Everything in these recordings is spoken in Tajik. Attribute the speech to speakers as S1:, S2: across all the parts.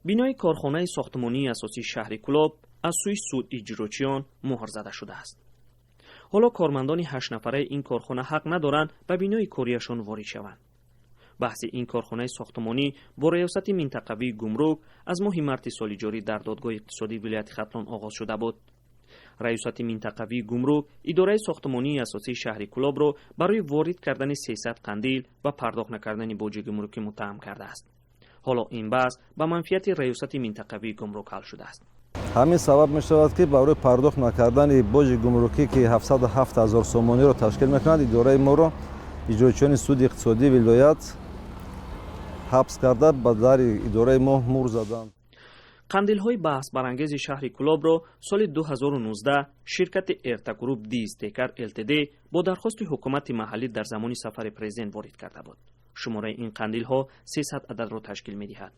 S1: Бинои корхонаи сохтмонии асосии шаҳри Кӯлоб аз сӯи суд иҷрочиён муҳр зада шудааст. Ҳоло кормандони ҳаштнафараи ин корхона ҳақ надоранд ба бинои кориашон ворид шаванд. Баҳси ин корхонаи сохтмонӣ бо раёсати минтақавии гумрук аз моҳи марти соли ҷорӣ дар додгоҳи иқтисодии вилояти Хатлон оғоз шуда буд. Раёсати минтақавии гумрук идораи сохтмонии асосии шаҳри Кӯлобро барои ворид кардани 300 қандил ва пардохт накардани боҷи гумрукӣ муттаҳам кардааст. Ҳоло ин баҳс ба манфиати раёсати минтақавии гумрук ҳал шудааст.
S2: Ҳамин сабаб мешавад, ки барои пардохт накардани боҷи гумрукӣ, ки 707 ҳазор сомониро ташкил мекунад, идораи моро иҷрочиёни суди иқтисодии вилоят ҳабс карда, ба дари идораи мо муҳр заданд.
S1: Қандилҳои баҳсбарангези шаҳри Кӯлобро соли 2019 ширкати Эртагруп Дизтекар ЛТД бо дархости ҳукумати маҳаллӣ дар замони сафари президент ворид карда буд. Шумораи ин қандилҳо 300 ададро ташкил медиҳад.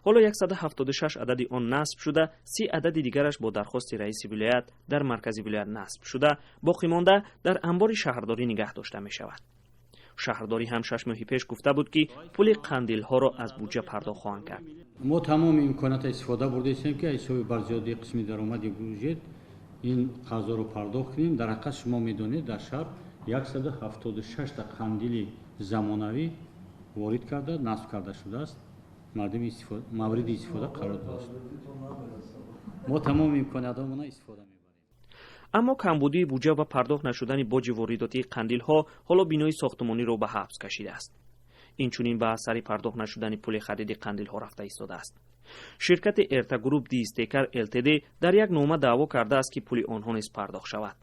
S1: Ҳоло 176 адади он насб шуда, 30 адади дигараш бо дархости раиси вилоят дар маркази вилоят насб шуда, боқимонда дар анбори шаҳрдорӣ нигаҳ дошта мешавад. Шаҳрдорӣ ҳам 6 моҳи пеш гуфта буд, ки пули қандилҳоро аз буҷа пардохт хоҳанд кард.
S3: Мо тамоми имкониятро истифода бурдаистем, ки аз ҳисоби барзиёдии қисми даромади бюҷет ин қарзоро пардохт кунем. Дар ҳақиқат, шумо медонед, дар шаҳр 176 қандили замонавӣ ворид карда, насб карда шудааст, мардуми мавриди истифода қарор дода шуд. Мо тамоми имкониятҳомона истифода мебарем.
S1: Аммо камбудии буҷа ва пардохт нашудани боҷи воридотии қандилҳо ҳоло бинои сохтмониро ба ҳабс кашидааст. Инчунин ба асари пардохт нашудани пули хариди қандилҳо рафта истодааст. Ширкати Эртагруп Дизтекар ЛТД дар як нома даъво кардааст, ки пули онҳо низ пардохт шавад.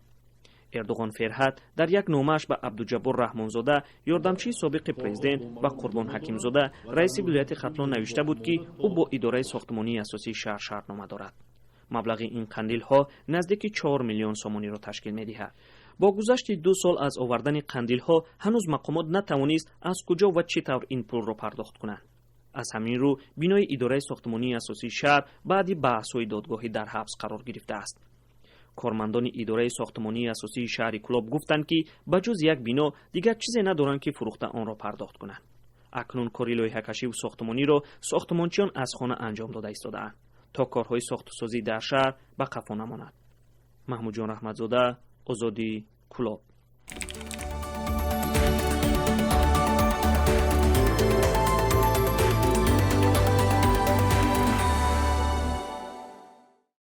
S1: Эрдуғон Ферҳат дар як номааш ба Абдуҷаббор Раҳмонзода, ёрдамчии собиқи президент, ва Қурбон Ҳакимзода, раиси вилояти Хатлон, навишта буд, ки ӯ бо идораи сохтмонии асосии шаҳр шартнома дорад. Маблағи ин қандилҳо наздики 4 миллион сомониро ташкил медиҳад. Бо гузашти 2 сол аз овардани қандилҳо ҳанӯз мақомот натавонист, аз куҷо ва чӣ тавр ин пулро пардохт кунанд. Аз ҳамин рӯ бинои идораи сохтмонии асосии шаҳр баъди баҳсҳои додгоҳӣ дар ҳабс қарор гирифтааст. Кормандони идораи сохтмонии асосии шаҳри Кӯлоб гуфтанд, ки ба ҷуз як бино дигар чизе надоранд, ки фурӯхта онро пардохт кунанд. Акнун кори лоиҳакашиву сохтмониро сохтмончиён аз хона анҷом дода истодаанд, то корҳои сохтусозӣ дар шаҳр ба қафо намонад. Маҳмудҷон Раҳматзода, Озодӣ, Кӯлоб.